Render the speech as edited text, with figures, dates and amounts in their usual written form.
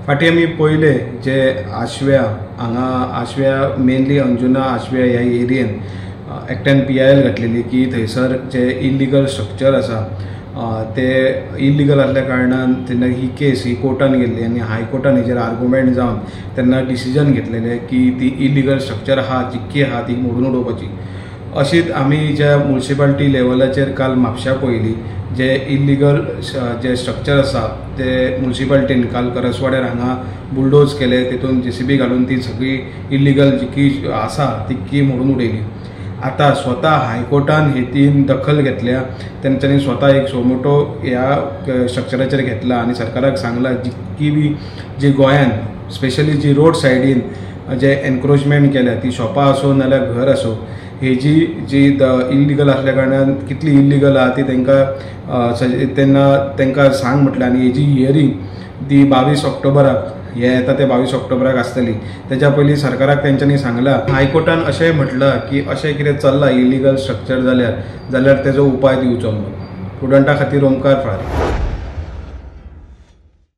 फाटीं आमी पयले जे आशव्या हांगा आशव्या मेनली अंजुना आशव्या ह्या एरियेन एकट्यान PIL घातलेली की थंयसर जे इलिगल स्ट्रक्चर आसा ते इलिगल आसल्या कारणान तेन्ना ही केस ही कोर्टान गेल्ली आनी हायकोर्टान हेजेर आर्ग्युमेंट जावन तेन्ना डिसिजन घेतलेलें की ती इलिगल स्ट्रक्चर आहा जितकी आहा ती मोडून उडोवपाची. अशीच आमी ज्या मुन्सिपाल्टी लेवलाचेर काल म्हापश्या पळयली जे इलिगल जे स्ट्रक्चर आसा ते मुन्सिपाल्टीन काल करसवाड्यार हांगा बुलडोज केले, तेतून JCB घालून ती सगळी इलिगल जितकी आसा तितकी मोडून उडयली. आतां स्वता हायकोर्टान हेतीन दखल घेतल्या, तेंच्यांनी स्वता एक सोमोटो ह्या स्ट्रक्चराचेर घेतला आनी सरकाराक सांगला जितकी बी जी गोंयान स्पेशली जी रोड सायडीन जे एनक्रोचमेंट केल्या ती शॉपां आसूं नाल्यार घर आसूं हेजी जी इलिगल आसल्या कारणान कितली इलिगल आहा ती तांकां तेन्ना तांकां सांग म्हटलें. आनी हेजी हियरींग ती 22 ऑक्टोबराक हे येता ते 22 ऑक्टोबराक आसतली. तेच्या पयलीं सरकाराक तेंच्यांनी सांगलां. हायकोर्टान अशेंय म्हटलां की अशें कितें चल्लां इलिगल स्ट्रक्चर जाल्यार तेजो उपाय दिवचो म्हणून. स्टुडंटा खातीर ओमकार फ्रारी.